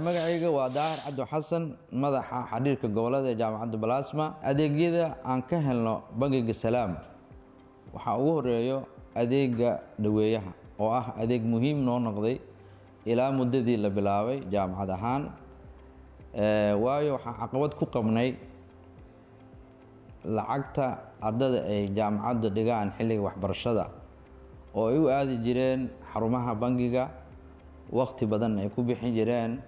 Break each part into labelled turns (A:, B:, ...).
A: Magacayga waa Daahir Cabdi Xasan, madaxa xiriirka gobolada ee Jaamacadda Plasma. Adeegyada aan ka helno bangiga Salaam waxaa ugu horeeyo adeega dhaweeyaha, oo ah adeeg muhiim noo noqday ilaa muddadii la bilaabay jaamacad ahaan, waayo waxaan caqabad ku qabnay lacagta ardada ay jaamacaddu dhigaan xilliga waxbarashada, oo ay u aadi jireen xarumaha bangiga, waqti badan ay ku bixin jireen.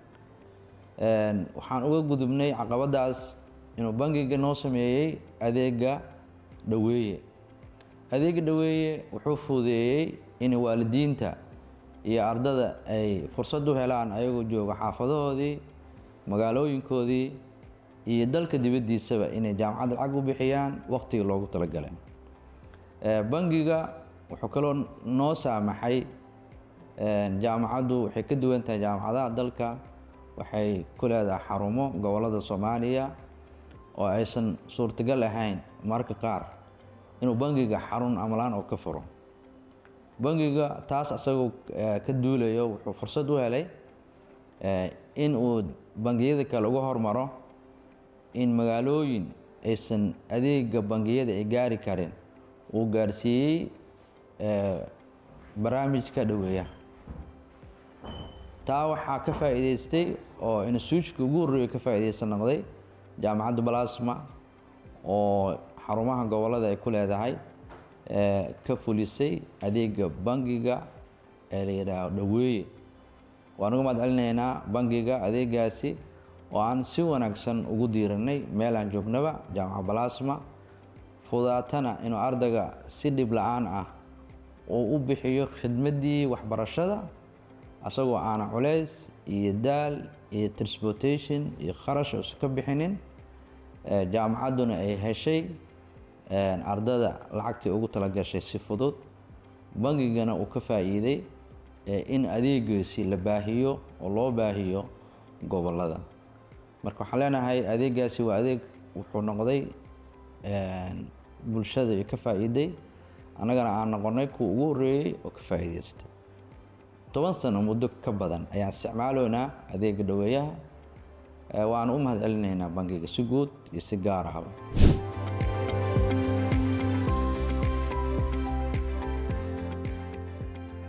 A: Waxaan uga gudubnay caqabadaas inuu bangiga noo sameeyey adeega dhaweeye. Adeega dhaweeye wuxuu fududeeyey in waalidiinta iyo ardada ay fursad u helaan, ayagoo jooga xaafadahoodii, magaalooyinkoodii iyo dalka dibaddiisaba, inay jaamacadda lacag u bixiyaan waqtigii loogu talagalay. Bangiga wuxuu kaloo noo saamaxay, jaamacaddu waxay ka duwan tahay jaamacadaha dalka, waxay ku leedahay xarumo gobollada Soomaaliya oo aysan suurtagal ahayn mararka qaar inuu bangiga xarun amalaan oo ka furo. Bangiga taas asagoo ka duulayo wuxuu fursad u helay in uu bangiyada kale uga hormaro, in magaalooyin aysan adeega bangiyada ay gaari karin uu gaarsiiyey barnaamijka dhaweeyaha. Taa waxaa ka faa'iidaystay oo institutionka ugu horreeya ka faa'iidaysan noqday Jaamacadda Plasma, oo xarumaha gobollada ay ku leedahay ka fulisay adeega bangiga ee la yidhaaho dhaweeye. Waan uga mahad celinaynaa bangiga adeegaasi oo aan si wanaagsan ugu diiranay meel aan joognaba Jaamacad Plasma, fudaatana inuu ardayga si dhib la'aan ah uu u bixiyo khidmaddii waxbarashada, asagoo aana culays iyo daal iyo transportation iyo kharash uusan ka bixinin, jaamacadduna ay heshay ardada lacagtii ugu talagashay si fudud, bangigana uu ka faa'iiday in adeegiisi la baahiyo oo loo baahiyo gobollada. Marka waxaan leenahay adeegaasi waa adeeg wuxuu noqday bulshada ay ka faa'iiday, annagana aan noqonay kuwa ugu horreeyey oo ka faa'iidaystay. 10 sano muddo ka badan ayaan isticmaaloynaa adeega dhaweeyaha, waan u mahad celinaynaa bangiga si guud iyo si gaar ahba.